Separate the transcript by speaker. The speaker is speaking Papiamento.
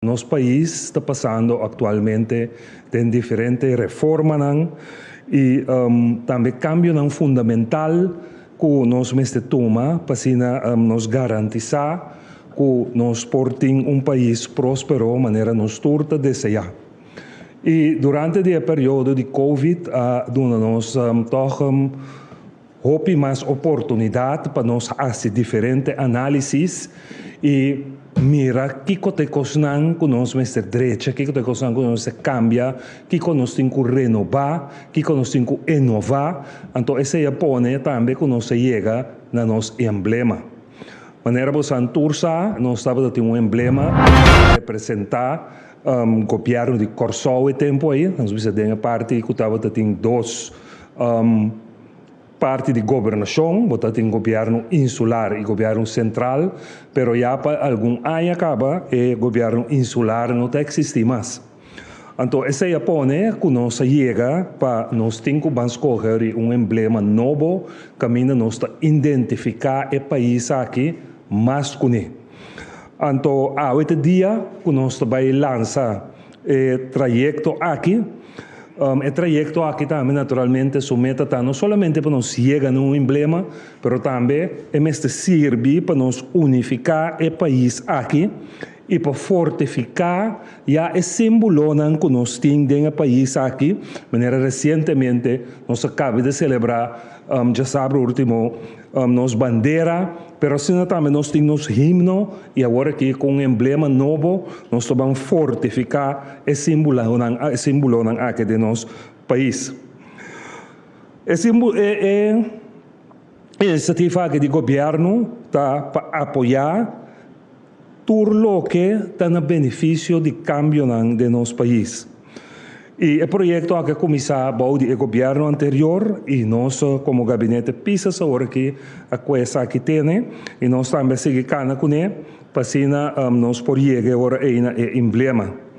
Speaker 1: Nos pais ta pasando aktualmente den diferente reformanan i tambe kambionan fundamental ku nos mester tuma pa asina nos garantisá ku nos por tin un pais próspero manera nos tur ta deseá. I durante di e periodo di Covid a duna nos tòg hopi mas oportunidat pa nos hasi diferente análisis i mira kiko ta e kosnan ku nos mester drecha, kiko ta e kosnan ku nos mester kambia, kiko nos tin ku renobá, kiko nos tin ku enová. Anto esei a pone tambe ku nos a yega na nos emblema. Manera bosan tur sa, nos tabata tin un emblema ku representá gobièrnu di Kòrsou e tempu ei. Nos bisa den e parti ku tabata tin dos parti di gobernashon, bo ta tin gobièrnu insular i gobièrnu sentral, pero ya pa algun aña kaba e gobièrnu insular no ta eksistí mas. Anto esei a pone ku nos a yega pa nos tin ku ban skohe ri un emblema nobo kaminda nos ta identifiká e pais aki mas kuné. Anto awe ta dia ku nos ta bai lansa e trayekto aki. E trayekto aki tambe naturalmente su meta ta no solamente pa nos yega na un emblema, pero tambe e mester sirbi pa nos unifiká e pais aki i pa fortifiká ya e símbolonan ku nos tin den e pais aki, manera resientemente nos a kaba di selebrá djasabra último nos bandera, pero asina tambe nos tin nos himno i awor aki ku un emblema nobo nos ta ban fortifiká e símbolonan e símbolonan aki den nos pais. E e inisiativa aki di gobièrnu ta pa apoyá tur loke ta na benefisio di kambionan den nos pais. I e proyekto aki a kuminsá bou di e gobièrnu anterior i nos komo gabinete Pisas awor aki a kue esaki tene i nos tambe a sigui kana kuné pa asina nos por yega e ora ei na e emblema.